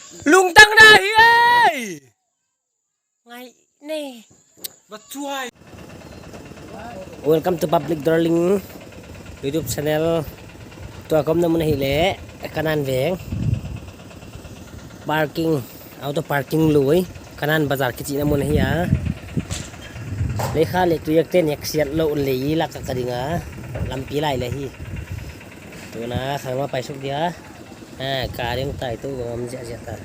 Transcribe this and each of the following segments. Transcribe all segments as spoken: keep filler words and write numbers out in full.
Lungtang na hi ei. Ngai ne. Bachuai. Welcome to Public Darling YouTube channel. Tua ka omna mun ahihleh Kanan veng. Parking, auto parking lui. Kanan bazar kichihna mun ahi a. Lekha leh tuiek te neksiat lou leh laka ka ding a. Lampi lai leh hi. Tuna khang ma paisuk dia. Ah, ka ring tai tu gom ziahziah ta.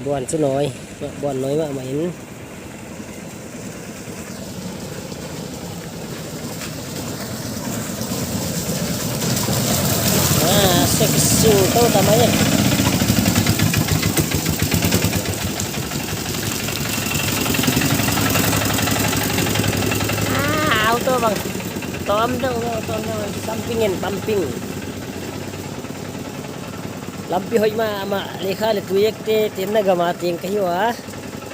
Buan chu noi, buan noi mahmah in. Ah, sexy tu tamai. Ah, auto bang. Tom deuh, tom deuh, pumping and pumping. Lampi hoih mahmah, lekha leh tuiek te, tenna gam a teng ka hi ua.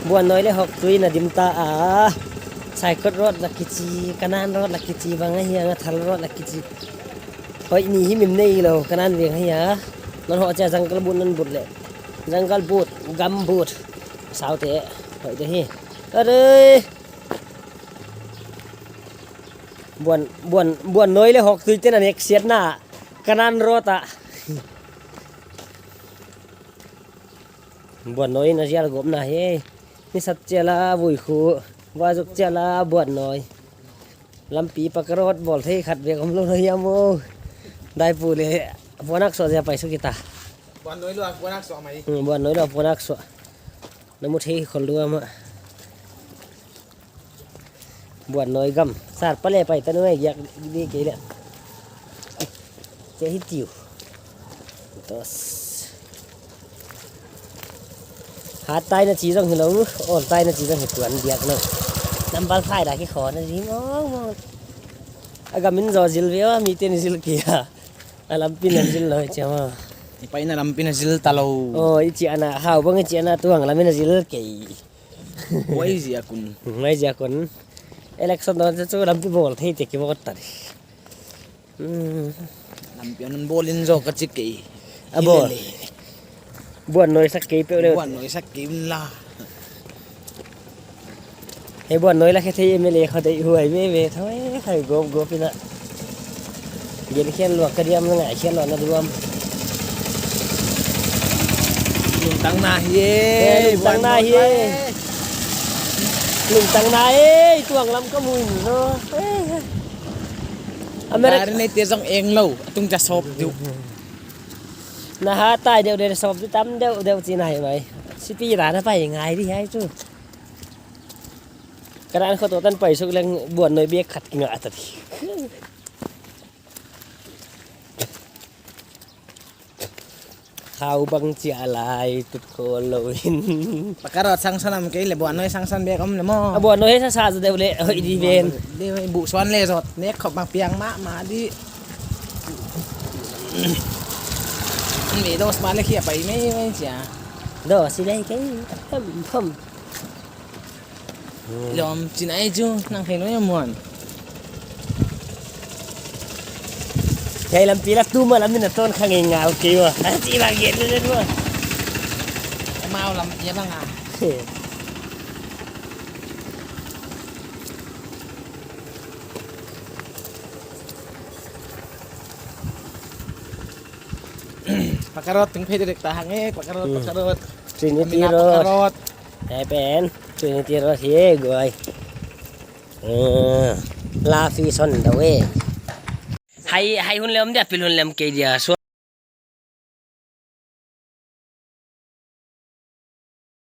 Buan noi leh Hoktui na dim ta a. Saikot Road la kichi, Kanan Road la kichi, bang ahi a, Ngathal Road la kichi. Hoih ni himhim neilou, Kanan veng ahi a. Non hoh chia Jungle Boot non boot leh. Jungle Boot, Gum Boot. Saute, hoih te hi. Are. Buan, buan, buan noi leh Hoktui te na neksiat na. Kanan Road ah. Buan noi na zial gom na hi. Ni sat chia la vui khu. Vazuk chia la buan noi. Lampi paka road bawl thei khat bek omlou na hiam maw. Daipu leh Puanaksuah zia paisuk hita. Buan noi lua Puanaksuah mai. Hmm, buan noi lua Puanaksuah. Na mu thei khol lua mah. Buan noi gam. Sar pale pai tanu mai giak di kei leh. Che hi tiu. Tos. Hat tai na chi zong hilou, ol tai na chi zong hi tuan diak lou. Number five da ki khon na zi mong mong. A gam in zo zil ve ua, mi ten zil kei a. A lampi na zil lou chia ma. I pai na lampi na zil ta lou. Oh, i chi ana, hau bang i chi ana tuang lam in na zil kei. Huai ziak un. Huai ziak un. Election dawn chu lampi bawl thei te ki bawl ta di. Hmm. Lampi a non bawl in zaw ka chi kei. A bawl. Hilele. Buan noi sak kei peuh leh. Buan noi sak kei un la. Hei buan noi la khe thei M L A kha dei huai veve thoi khai gop gop ina. Gen khian luak ka diam na ngai khian luak na duam. Lungtang na hi e. Eh, lungtang na hi e. Lungtang na e, tuang lam ka mu in zaw. Eh. America. Gari nei te zong eng lou, a tung chia sop diu. Na hat tai deuh deuh sop diu tam deuh deuh chi na hi mai. Sipi ra na pai ngai di hai chu. Ka ran kho to tan paisuk leng buan noi bek khat ki nga ta di. Khau bang chia lai tut khol lou in. Paka road sansan om kei leh buan noi sansan bek om leh maw. A buan noi sa sa deuh leh hoih di ven. Di hoih bu suan leh zot. Nek khop ma piang mahmah di. An mi dos ma leh khia pai mai mai chia. Dos si lai kei. Phom phom. Lawm chin ai chu, nang thei nuai a muan. Hiai lampi la tu ma lam in a ton kha ngei ngal kei ua. A chi bang gen le le ua. Amau lampi a bang a. Paka road ting phei direct ta hang e, paka road, hmm. Paka road. Trinity Road. Paka road. Hai pen, Trinity Road hi e guai. Eh, la fi son da we. Hai, hai hun lem dia, pil hun lem kei dia. So